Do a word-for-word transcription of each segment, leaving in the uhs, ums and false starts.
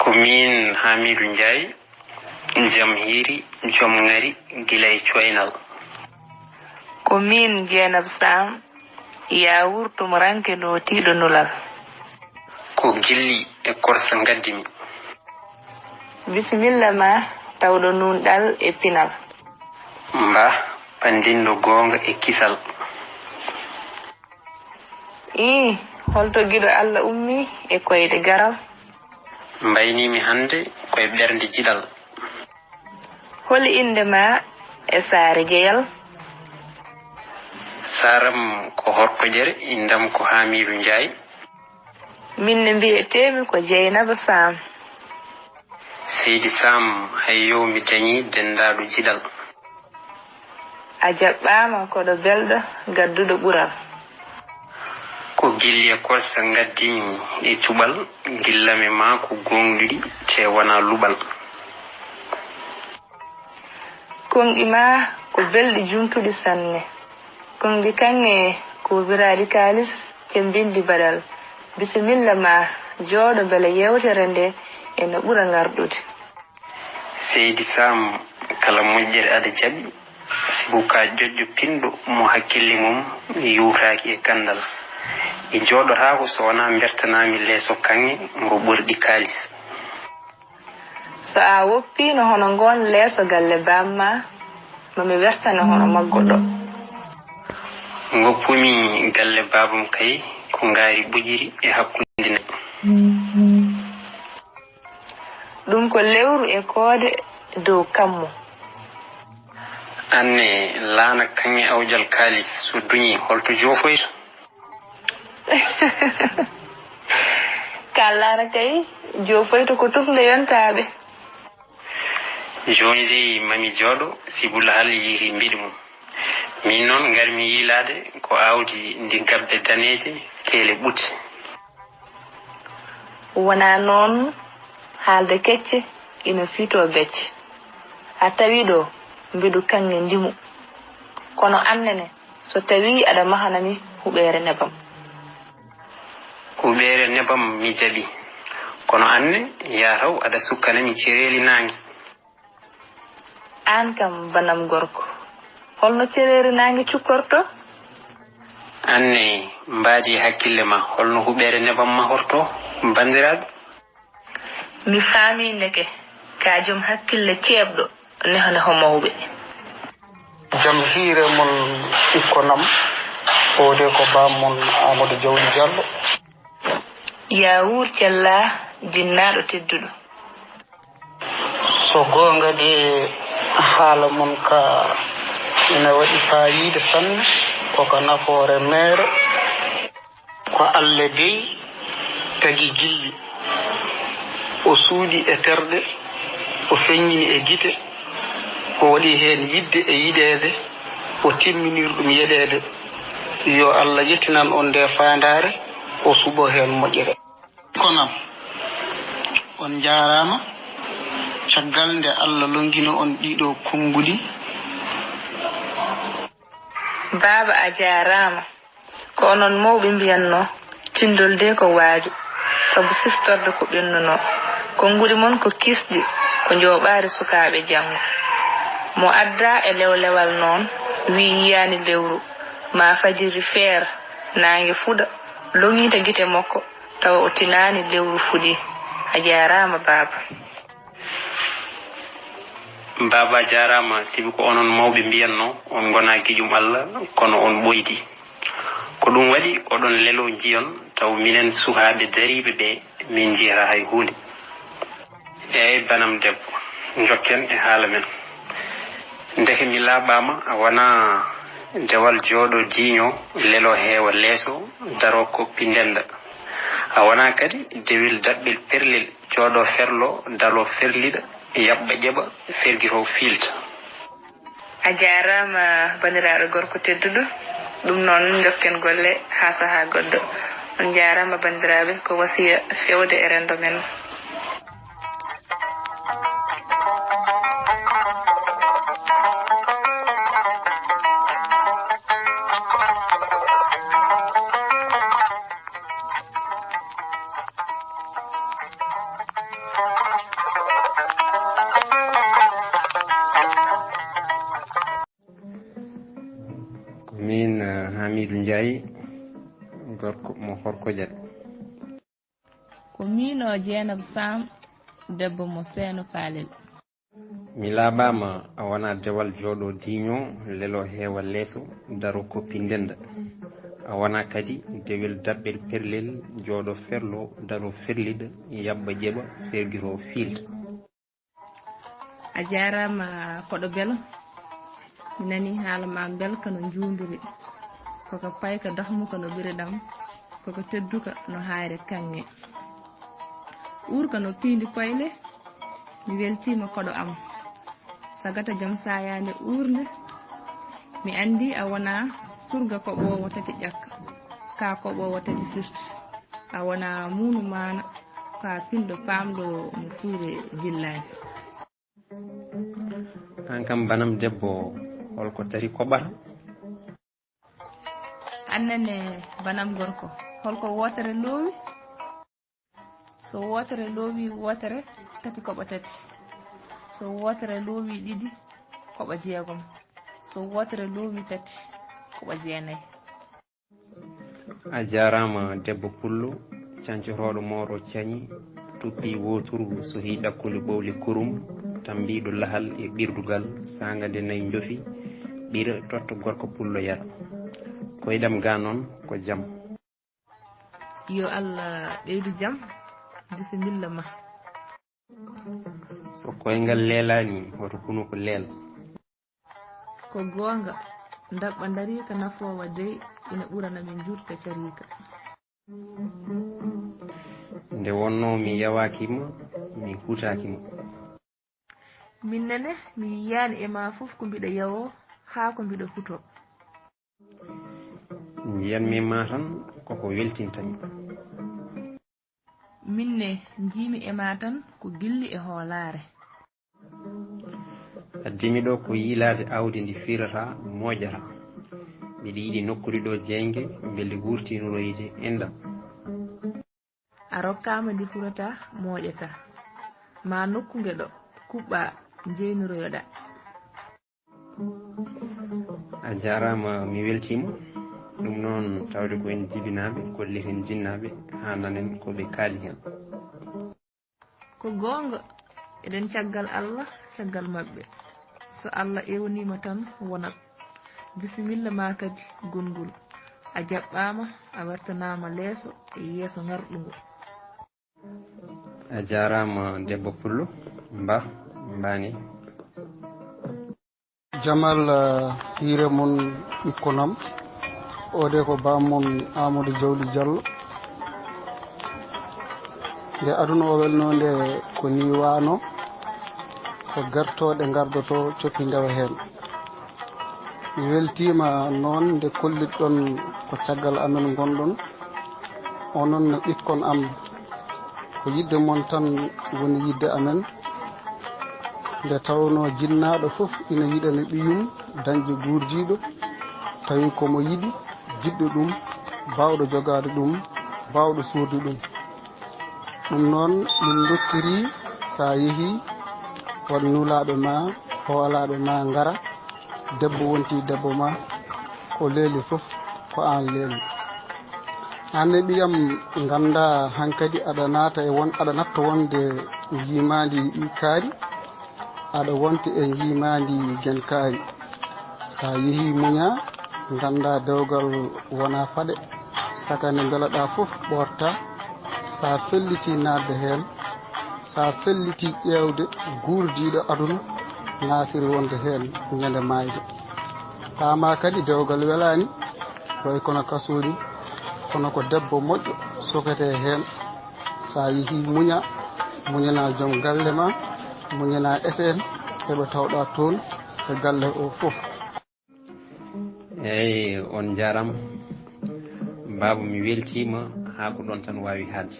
Ko miin Haamiidu Njaay, jam hiiri, joom ŋari, gila e coynal. Ko miin Jeenab Saam, yaawuur tumuranke nootiiɗo nulal. Ko gilli e korsa ngaddimi. Bisimilla ma, tawɗo nuunɗal e pinal. Mbah, panndinɗo goonga e kisal. Ii, holto giɗo Alla ummii e koyɗe garal? Mbayniimi hannde ko e ɓernde jiɗal. Holi innde ma e saare jeyal? Saaram ko Horkojere, inndam ko Haamiidu Njaay. Min ne mbiyeteemi ko Jeynaba Saam. Seydi Saam, hay yo mi dañii denndaaɗo jiɗal. A jaɓɓaama, koɗo belɗo, gadduɗo ɓural. Ko gilli e korsa ngaddimi e cuɓal, gillame ma ko gooŋɗuɗi, te wonaa luɓal. Konɗi ma ko belɗi, juŋtuɗi sanne. Konɗi kaŋŋe kuubiraaɗi kaalis, cemmbinɗi baɗal. Bisimilla ma, jooɗo mbele yeewtere nde ene ɓura ngarɗude. Seydi Saam, kala moƴƴere aɗa jaɓi, sibu ka ƴoƴƴo pinɗo mo hakkille mum yuutaaki e ganndal. Mi jooɗotaako so wonaa mbertanaami leeso kaŋŋe ngo ɓorɗi kaalis. So a woppiino hono ngoon leeso galle baam ma, ma mi wertane hono maggo ɗo. Ngoppumi galle baabam kay ko ngaari ɓojiri e hakkunde neɗɗo. Ɗum ko lewru e koode dow kammu. Anne, laana kaŋŋe awjal kaalis so duñii, holto joofoyta? Ka laana kay, joofoyta ko tufnde yontaaɓe. Jooni dey, ma mi jooɗo, sibu lahal yiiri mbiɗi mum. Miin noon, ngarmi yiilaade ko aawdi ndi gabbe daneeje, keele ɓuti. Wonaa noon, haalde kecce ina fiitoo becce. A tawi ɗo, mbeɗu kaŋŋe ndimu. Kono aan nene, so tawii aɗa mahana mi huɓeere nebam. Huɓeere nebam mi jaɓi. Kono aan ne, yaa taw aɗa sukkana mi cereeli naange. Aan kam, banam gorko, holno cereeli naange cukkorto? Aan ne, mbaadi e hakkille ma, holno huɓeere nebam mahorto, banndiraaɓe? Mi faamii ndeke, ka jom hakkille ceeɓɗo, neho neho mawɓe. Jam hiire mon ɓikkon am, oo de ko baam mon Aamadu Jawdi Jallo. Yaa wuur cellaa, jinnaaɗo tedduɗo. So goonga de, haala mon ka ina waɗi faayiida sanne, ko ka nafoore meere. Ko Alla dey tagi gilli, o suuɗi e terɗe, o feññini e gite, o waɗi heen yiɗde e yiɗeede, o timminiri ɗum yeɗeede. Yo Alla ƴettinan on nde faandaare, o suɓo heen moƴƴere. Konam, on njaaraama, caggal nde Alla lonngino on ɗiɗo konnguɗi. Baaba, a jaaraama. Ko onon mawɓe mbiyatnoo, tinndol de ko waaju, sabu siftorde ko ɓennunoo. Konnguɗi mon ko kisɗi, ko njooɓaari sukaaɓe janngo. Mo addaa e lewlewal noon, wiyi yiyaani lewru, maa fajiri feer, naange fuɗa, loŋiita gite makko, tawa o tinaani lewru fuɗii. A jaaraama, baaba. Baaba jaaraama, sibu ko onon mawɓe mbiyatnoo, on ngonaa giƴum Alla, kono on ɓoydi. Ko ɗum waɗi oɗon leloo njiyon, taw minen sukaaɓe dariiɓe ɓe, min njiyataa hay huunde. Eey, banam debbo, njokken e haala men. Ndeke mi laaɓaama, a wonaa dewal jooɗo diiño, lelo heewa leeso, daro koppi ndennda. A wonaa kadi dewel daɓɓel perlel, jooɗo ferlo, dalo ferliɗa, yaɓɓa ƴeɓa, fergito fiilta. A jaaraama, bandiraaɗo gorko tedduɗo. Ɗum noon, njokken golle haa sahaa goɗɗo. On njaaraama, bandiraaɓe, ko wasiya fewde e renndo men. Gorko mo Horkojal. Ko miin o Jeenab Saam, debbo mo Seeno Paalel. Mi laaɓaama a wonaa dewal jooɗo diiño, lelo heewa leeso, daro koppi ndennda. A wonaa kadi dewel daɓɓel perlel, jooɗo ferlo, daro ferliɗa, yaɓɓa ƴeɓa, fergiro fiilta. A jaaraama koɗo belo. Mi nanii haala ma mbelka no njuunduri. Ko ka payka dahmuka no ɓiri ɗam. Ko ka tedduka no haayre kaŋŋe. Uurka no piindi koyle. Mi weltiima koɗo am. Sagata jom saayaande uurnde. Mi anndi a wonaa surga koɓoowo tati ƴakka. Ka koɓoowo tati firti. A wonaa muunu maana. Ka pinɗo paamɗo mo fuure jillaani. Aan kam banam debbo, holko tari koɓata? Annene banam gorko, holko wootere loowi? So wootere loowi wootere, tati koɓa tati. So wootere loowi ɗiɗi, koɓa jeegom. So wootere loowi tati, koɓa jeenay. A jaaraama debbo pullo, cañcotooɗo mooro cañi, tuppi wooturgu sohi ɗakkunde ɓowle kurum, tambiiɗo lahal e ɓirdugal, saanga nde nayi njofi, ɓira totta gorko pullo yara. Koyɗam ga noon ko jam. Yo Allah ɓeydu jam, bisimilla ma. So koyngal leelaani, hoto hunuko leel. Ko goonga, ndaɓɓa ndariika nafoowa dey ina ɓurana min njuutka cariika. Nde wonnoo mi yawaaki ma, mi hutaaki ma. Min nene, mi yiyaani e ma fof ko mbiɗa yawoo haa ko mbiɗa hutoo. Njiyanmi ma tan koko weltinta mi. Min ne, njiimi e ma tan ko gilli e hoolaare. Addimi ɗo ko yiilaade aawdi ndi fiirata, moƴata. Mbiɗa yiɗi nokkude ɗo jeynge, mbele wurtiniroyde enɗam. A rokkaama ndi furata, moƴata. Ma nokku ngeɗo, kuɓɓa, njeyniroyoɗa. A jaaraama, mi weltiima. Ɗum noon, tawde ko en jibinaaɓe, kolliten jinnaaɓe, haa nanen ko ɓe kaali heen. Ko goonga, eɗen caggal Allah, caggal maɓɓe. So Allah ewniima tan, wonat. Bisimilla ma kadi, gongol. A jaɓɓaama, a wertanaama leeso e yeeso ŋarɗungo. A jaaraama, debbo pullo. Mba, mbaani. Jamal, eh, hiire mon ɓikkon am. O de ko baam mon Amadou Jawli Diallo. Nde aduna o welnoo nde ko nii waano, ko gertooɗe ngardoto coppi ndewa heen. Mi weltiima noon nde kollitɗon ko caggal amen ngonɗon. Onon ɓikkon am, ko yiɗde mon tan woni yiɗde amen. Nde tawnoo jinnaaɗo fof ina yiɗani ɓiyum dañde guurdiiɗo, tawi ko mo yiɗi, jiɗɗo ɗum, baawɗo jogaade ɗum, baawɗo suurde ɗum. Ɗum noon, min ndokkiri, so a yehii, waɗ nulaaɓe ma, hoolaaɓe ma ngara, debbo wonti debbo ma, ko leeli fof, ko aan leeli. Aan ne ɓiyam, nganndaa hankadi aɗa naata e won-, aɗa natta wonde njiimaandi kaari, aɗa wonti e njiimaandi gen kaari. So a yehii muñaa, nganndaa dewgal wonaa paɗe, saka nde mbeloɗaa fof ɓoortaa. So a fellitii naatde heen, so a fellitii ƴeewde guurdiiɗo aduna naatiri wonde heen ñande maayde. Paamaa kadi dewgal welaani, way kono kasooji, kono ko debbo moƴƴo soketee heen. So a yehii muñaa, muñanaa joom galle ma, muñanaa S N, heɓe tawɗaa toon e galle o fof. Eey, on njaaraama. Baaba, mi weltiima haa ko ɗoon tan waawi haalde.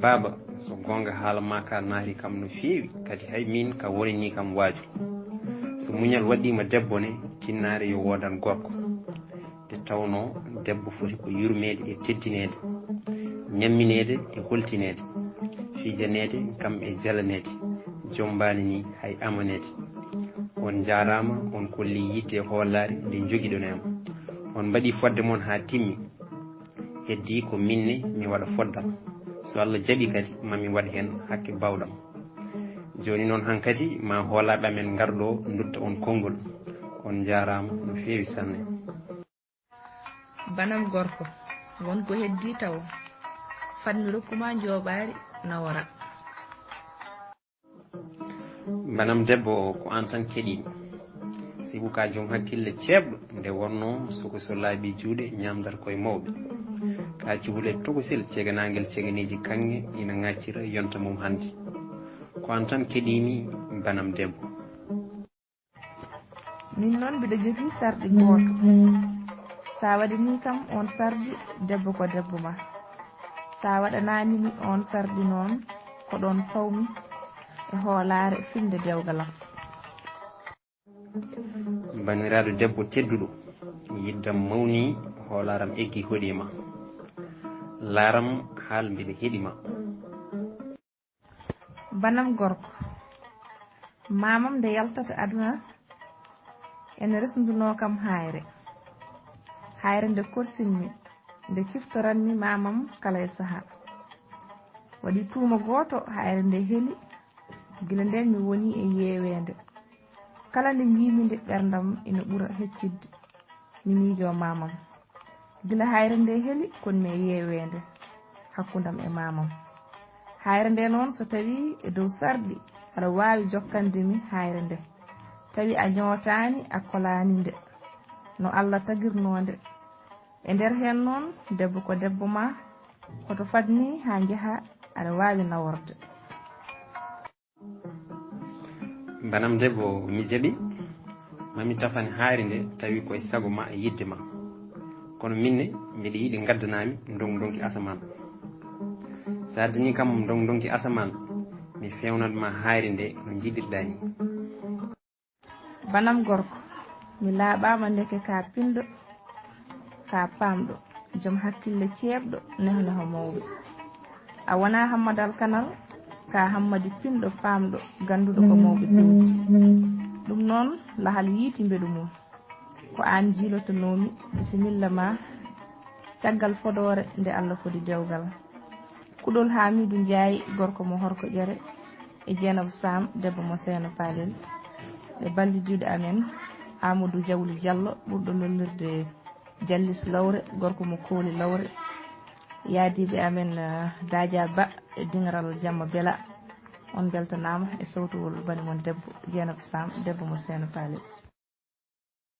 Baaba, so goonga haala maa kaa naati kam no feewi, kadi hay miin ka wonanii kam waaju. So muñal waɗiima debbo ne, tinnaare yo woodan gorko. Nde tawnoo debbo foti ko yurmeede e teddineede, ñammineede e holtineede, fijaneede kam e jalaneede, jommbaani nii hay amaneede. On njaaraama, on kolli yiɗde e hoolaare nde njogiɗon e am. On mbaɗii fodde mon haa timmi. Heddii ko minne mi waɗa foddam. So Allah jaɓi kadi, ma mi waɗ heen hakke baawɗam. Jooni noon hankadi, ma hoolaaɓe amen ngar ɗo, ndutta on konngol. On njaaraama no feewi sanne. Banam gorko, won ko heddii tawo. Fad mi rokku ma njooɓaari nawora. Banam debbo o, ko aan tan keɗiimi. Sibu ka joom hakkille ceeɓɗo, nde wonnoo soko so laaɓii juuɗe ñaamdat koye mawɓe. Ka cuhule tokosel ceganaangel ceganeeji kaŋŋe ina ŋaccira yonta mum hannde. Ko aan tan keɗiimi banam debbo. Min noon mbiɗo jogii sarɗi gooto. So a waɗanii kam oon sarɗi, debbo ko debbo ma. So a waɗanaani mi oon sarɗi noon, ko ɗoon pawmi e hoolaare fiɓnde dewgal am. Baniraaɗo debbo tedduɗo, yiddam mawnii, hoolaaram eggi hoɗii ma. Laaram haal mbiɗa heɗi ma. Banam gorko. Maamam nde yaltata aduna ene resndunoo kam haayre. Haayre nde korsinmi, nde ciftoranmi maamam kala e sahaa. Waɗi tuuma gooto haayre nde heli, gila ndeen mi woni e yeeweende. Kala nde njiimi nde ɓerndam ina ɓura heccidde, mi miijoo maamam. Gila haayre nde heli kon mi e yeeweende hakkundam e maamam. Haayre nde noon so tawii e dow sarɗi aɗa waawi jokkande mi haayre nde. Tawi a ñootaani a kolaani nde no Allah tagirnoo nde. E nder heen noon debbo ko debbo ma, hoto fad nii haa njaha aɗa waawi naworde. Banam debbo mi jaɓi, ma mi tafan haayre nde tawi koye sago ma e yidde ma. Kono minne mbiɗa yiɗi ngaddanaa mi ndongdonki asamaan. So a addanii kam ndongdonki asamaan, mi feewnat ma haayre nde no njiɗirɗaa nii. Banam gorko, mi laaɓaama ndeke ka pinɗo, ka paamɗo, joom hakkille ceeɓɗo, neho-neho mawɓe. A wonaa Hammadal Kanal, ka Hammadi pinɗo paamɗo, gannduɗo ko mawɓe pewti. Ɗum noon, lahal yiiti mbeɗu mum. Ko aan jiilotonoomi, bisimilla ma, caggal fodoore nde Allah fodi dewgal. Kuɗol Haamiidu Njaay, gorko mo Horko Ƴere, e Jeenaba Saam, debbo mo Seeno Paalel, e ballidiiɗo amen Aamadu Jawli Jallo, ɓurɗo lollirde Jallis Lowre, gorko mo Kooli Lowre, yaadiiɓe amen Daaja Ba e Diŋaral Jamma Bela. On mbeltanaama e sowtowol bani mon debbo Jeenaba Saam, debbo mo Seeno Paalel.